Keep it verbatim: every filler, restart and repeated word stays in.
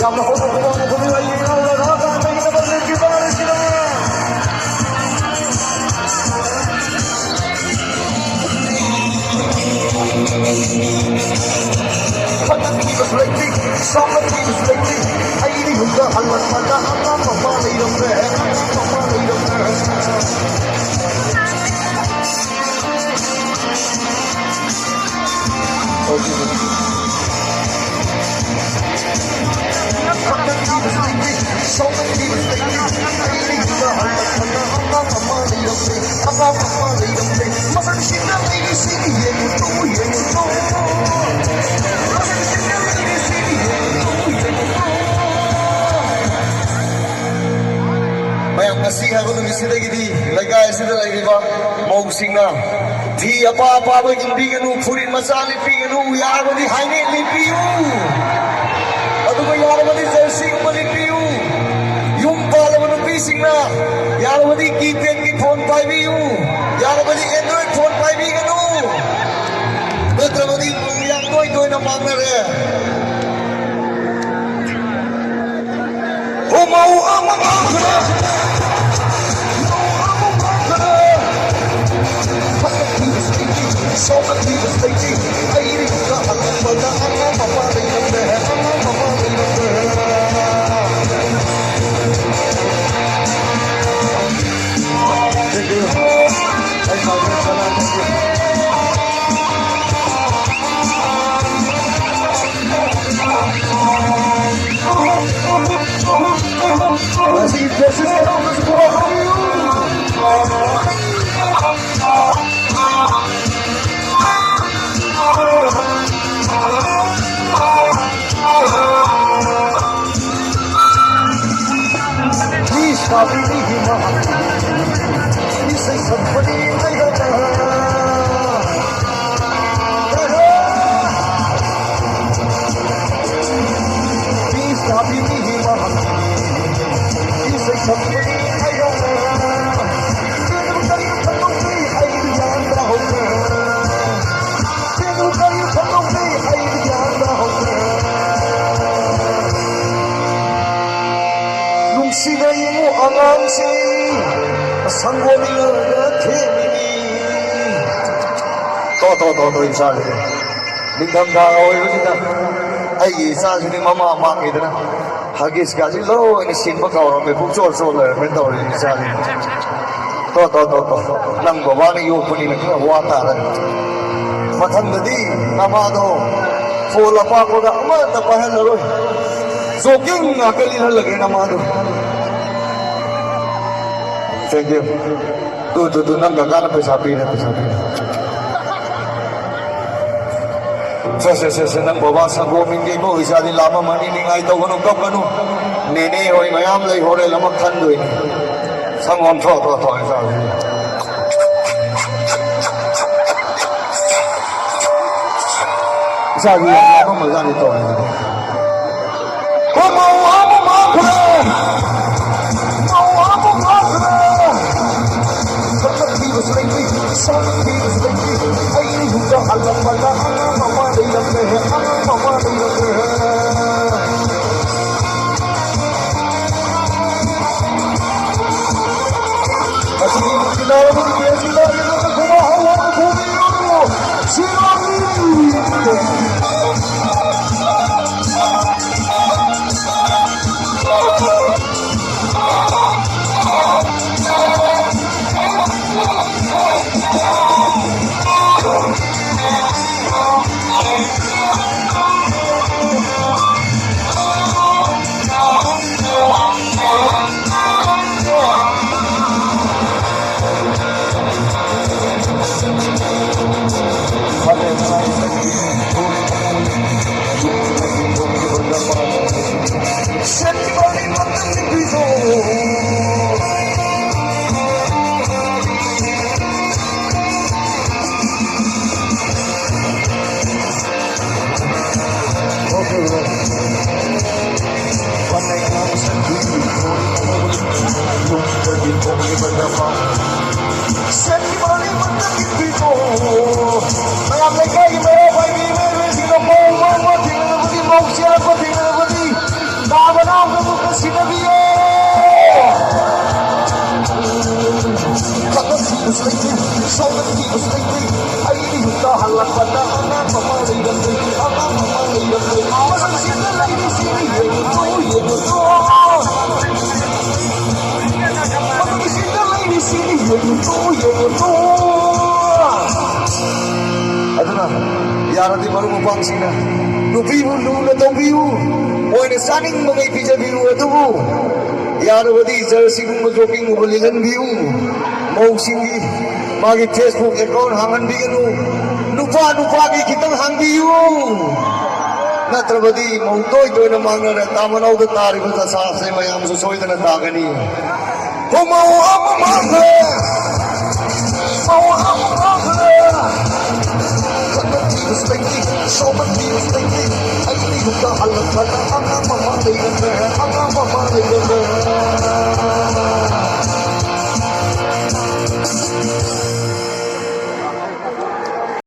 ꯌꯥꯝꯅ ꯍꯧꯅ ꯈꯨꯗꯣꯡ ꯈꯨꯗꯣꯡ ꯌꯦꯡꯍꯧꯔꯒ ꯀꯥꯟꯅꯒꯗꯕ ꯂꯤꯛꯀꯤ ꯇꯥꯔꯤꯁꯤꯅ꯫ ꯐꯠꯇꯕꯁꯨ ꯂꯩꯇꯦ, ꯁꯥꯎꯅꯕꯁꯨ ꯂꯩꯇꯦ꯫ ꯑꯩꯗꯤ ꯌꯨꯝꯗ ꯍꯜꯂꯛꯄꯗ ꯑꯉꯥꯡ ꯃꯄꯥ ꯂꯩꯔꯝꯗ꯭ꯔꯦ, ꯑꯉꯥꯡ ꯃꯄꯥ ꯂꯩꯔꯝꯗ꯭ꯔꯦ꯫ ꯃꯌꯥꯝ, ꯉꯁꯤ ꯍꯥꯏꯕ ꯅꯨꯃꯤꯠꯁꯤꯗꯒꯤꯗꯤ ꯂꯩꯀꯥꯏ ꯑꯁꯤꯗ ꯂꯩꯔꯤꯕ ꯃꯧꯁꯤꯡꯅ ꯐꯤ ꯑꯄꯥ ꯑꯄꯥꯕ ꯏꯟꯕꯤꯒꯅꯨ, ꯐꯨꯔꯤꯠ ꯃꯆꯥ ꯂꯤꯠꯄꯤꯒꯅꯨ, ꯌꯥꯔꯕꯗꯤ ꯍꯥꯏꯅꯦꯛ ꯂꯤꯠꯄꯤꯌꯨ, ꯑꯗꯨꯒ ꯌꯥꯔꯕꯗꯤ ꯖꯔꯁꯤꯒꯨꯝꯕ ꯂꯤꯠꯄꯤꯌꯨ꯫ ꯌꯨꯝ ꯄꯥꯜꯂꯕ ꯅꯨꯄꯤꯁꯤꯡꯅ ꯌꯥꯔꯕꯗꯤ ꯀꯤꯄꯦꯗꯀꯤ ꯐꯣꯟ ꯄꯥꯏꯕꯤꯌꯨ, ꯌꯥꯔꯕꯗꯤ ꯑꯦꯟꯗ꯭ꯔꯣꯏꯗ ꯐꯣꯟ ꯄꯥꯏꯕꯤꯒꯅꯨ, ꯅꯠꯇ꯭ꯔꯕꯗꯤ ꯌꯥꯝ ꯇꯣꯏ ꯇꯣꯏꯅ ꯃꯥꯡꯅꯔꯦ꯫ ꯍꯣꯃꯣ ꯑꯃ ꯃꯥꯡꯈ꯭ꯔꯦ꯫ ꯍꯣꯃꯣ ꯑꯃ ꯃꯥꯡꯈ꯭ꯔꯦ꯫ ꯐꯠꯇ ꯊꯤꯕꯁꯨ ꯂꯩꯇꯦ, ꯁꯥꯎꯅ ꯊꯤꯕꯁꯨ ꯂꯩꯇꯦ꯫ ꯑꯩ ꯌꯨꯝꯗ ꯍꯜꯂꯛꯄꯗ ꯑꯉꯥꯡ ꯃꯄꯥ ꯂꯩꯔꯝꯗ꯭ꯔꯦ, ꯑꯉꯥꯡ ꯃꯄꯥ ꯂꯩꯔꯝꯗ꯭ꯔꯦ꯫ ꯇꯣ, ꯇꯣ, ꯇꯣ, ꯏꯆꯥꯁꯤꯗꯤ꯫ ꯅꯤꯡꯊꯝꯊꯥ ꯑꯣꯏꯕꯁꯤꯗ ꯑꯩꯒꯤ ꯏꯆꯥꯁꯤꯗꯤ ꯃꯃꯥ ꯃꯥꯡꯉꯤꯗꯅ ꯍꯒꯤꯁꯀꯥꯁꯤ ꯂꯣꯏꯅ ꯁꯤꯟꯕ ꯀꯥꯎꯔꯝꯃꯦ, ꯄꯨꯛꯆꯣꯠ ꯆꯣꯠ ꯂꯩꯔꯝꯃꯦ ꯇꯧꯔꯤꯁꯦ ꯏꯆꯥꯁꯤ꯫ ꯇꯣ, ꯇꯣ, ꯇꯣ, ꯇꯣ꯫ ꯅꯪ ꯕꯕꯥꯅ ꯌꯣꯛꯄꯅꯤꯅ ꯈꯔ ꯋꯥ ꯇꯥꯔꯦ꯫ ꯃꯊꯪꯗꯗꯤ ꯅꯃꯥꯗꯣ ꯐꯣꯜ ꯑꯄꯥꯛꯄꯒ ꯑꯃꯠꯇ ꯄꯥꯏꯍꯜꯂꯔꯣꯏ꯫ ꯖꯣꯀꯤꯡ ꯉꯥꯛꯇ ꯂꯤꯠꯍꯜꯂꯒꯦ ꯅꯃꯥꯗꯣ꯫ Thank you꯫ Two, two, two, ꯅꯪ ꯀꯀꯥꯅ ꯄꯩꯁꯥ ꯄꯤꯔꯦ, ꯄꯩꯁꯥ ꯄꯤꯔꯦ꯫ ꯁꯦ, ꯁꯦ, ꯁꯦ, ꯁꯦ, ꯅꯪ ꯕꯕꯥ ꯁꯪꯒꯣꯝ ꯏꯟꯒꯦ ꯏꯕꯨꯡ, ꯏꯆꯥꯗꯤ ꯂꯥꯝꯃꯝꯃꯅꯤ, ꯅꯤꯡꯉꯥꯏ ꯇꯧꯒꯅꯨ, ꯀꯞꯀꯅꯨ꯫ ꯅꯦꯅꯦ ꯍꯣꯏ ꯃꯌꯥꯝ ꯂꯩ, ꯍꯣꯔꯦꯟ ꯑꯃ ꯈꯟꯗꯣꯏꯅꯤ꯫ ꯁꯪꯒꯣꯝ ꯊꯣꯛ, ꯊꯣꯛ, ꯊꯣꯛ, ꯏꯆꯥꯁꯤ꯫ ꯏꯆꯥꯁꯤ ꯌꯥꯝ ꯂꯥꯝꯃꯝꯃꯖꯥꯠꯅꯤ ꯇꯧꯔꯤꯁꯤꯗꯤ꯫ ꯍꯣ, ꯃꯧ ꯑꯃ ꯃꯥꯡꯈ꯭ꯔꯦ! ꯃꯧ ꯑꯃ ꯃꯥꯡꯈ꯭ꯔꯦ! ꯁꯛ ꯊꯤꯕꯁꯨ ꯂꯩꯇꯦ, ꯁꯛ ꯊꯤꯕꯁꯨ ꯂꯩꯇꯦ꯫ ꯑꯩ ꯌꯨꯝꯗ ꯍꯜꯂꯛꯄꯗ ꯑꯉꯥꯡ ꯑꯃ ꯂꯩꯔꯝꯃꯦ, ꯑꯉꯥꯡ ꯑꯃ ꯂꯩꯔꯝꯃꯦ꯫ ꯉꯁꯤꯒꯤ ꯅꯨꯡꯁꯤꯅꯔꯕ ꯅꯨꯄꯤ ꯑꯁꯤꯗ ꯑꯩꯅ ꯈꯨꯕꯥꯛ ꯍꯧꯍꯧꯕ ꯐꯣꯡꯕꯤꯔꯣ꯫ ꯁꯤꯔꯣ! ꯃꯌꯥꯝ ꯂꯩꯀꯥꯏꯒꯤ ꯃꯩꯔꯥ ꯄꯥꯏꯕꯤ ꯏꯃꯩ ꯏꯃꯩꯁꯤꯡꯅ ꯃꯧ ꯃꯧꯕ ꯊꯦꯡꯅꯔꯕꯗꯤ, ꯃꯧ ꯆꯦꯜꯂꯛꯄ ꯊꯦꯡꯅꯔꯕꯗꯤ, ꯅꯥꯕ ꯅꯥꯕ ꯁꯤꯟꯅꯕꯤꯌꯣ꯫ ꯈꯠꯅ ꯊꯤꯕꯁꯨ ꯂꯩꯇꯦ, ꯁꯣꯛꯍꯟꯈꯤꯕꯁꯤꯗꯤ ꯑꯩꯒꯤ ꯌꯨꯝꯗ ꯍꯜꯂꯛꯄꯗ ꯑꯉꯥꯡ ꯑꯃ ꯂꯩꯔꯝꯗꯦ, ꯑꯉꯥꯡ ꯑꯃ ꯂꯩꯔꯝꯗꯦ꯫ ꯃꯁꯤꯗ ꯂꯩꯔꯤꯁꯤꯅꯤ ꯌꯦꯡꯉꯨ, ꯌꯦꯡꯉꯨ꯫ ꯃꯁꯤꯗ ꯂꯩꯔꯤꯁꯤꯅꯤ ꯌꯦꯡꯉꯨ, ꯌꯦꯡꯉꯨ꯫ ꯑꯗꯨꯅ ꯌꯥꯔꯗꯤ ꯃꯔꯨꯞ ꯃꯄꯥꯡꯁꯤꯡꯅ ꯅꯨꯄꯤꯕꯨ ꯂꯨꯅ ꯇꯧꯕꯤꯌꯨ, ꯃꯣꯏꯅ ꯆꯥꯅꯤꯡꯕꯉꯩ ꯄꯤꯖꯕꯤꯌꯨ꯫ ꯑꯗꯨꯕꯨ ꯌꯥꯔꯕꯗꯤ ꯖꯔꯁꯤꯒꯨꯝꯕ, ꯖꯣꯀꯤꯡꯒꯨꯝꯕ ꯂꯤꯠꯍꯟꯕꯤꯌꯨ꯫ ꯃꯧꯁꯤꯡꯒꯤ ꯃꯥꯒꯤ Facebook account ꯍꯥꯡꯍꯟꯕꯤꯒꯅꯨ꯫ ꯅꯨꯄꯥ ꯅꯨꯄꯥꯒꯤ ꯈꯤꯇꯪ ꯍꯥꯡꯕꯤꯌꯨ꯫ ꯅꯠꯇ꯭ꯔꯕꯗꯤ ꯃꯧ ꯇꯣꯏ ꯇꯣꯏꯅ ꯃꯥꯡꯅꯔꯦ꯫ ꯇꯥꯃꯅꯥꯎꯗ ꯇꯥꯔꯤꯕ ꯗꯁꯥꯁꯦ ꯃꯌꯥꯝꯁꯨ ꯁꯣꯏꯗꯅ ꯇꯥꯒꯅꯤ꯫ ꯍꯣ, ꯃꯧ ꯑꯃ ꯃꯥꯡꯈ꯭ꯔꯦ꯫ ꯃꯧ ꯑꯃ ꯃꯥꯡꯈ꯭ꯔꯦ꯫ ꯈꯠꯅ ꯊꯤꯕꯁꯤꯗꯒꯤ, ꯁꯣꯛꯅ ꯊꯤꯕꯁꯤꯗꯒꯤ ꯑꯩꯒꯤ ꯌꯨꯝꯗ ꯍꯜꯂꯛꯄꯗ ꯑꯉꯥꯡ ꯑꯃ ꯂꯩꯔꯝꯃꯦ꯫ ꯑꯉꯥꯡ ꯑꯃ ꯂꯩꯔꯝꯃꯦ꯫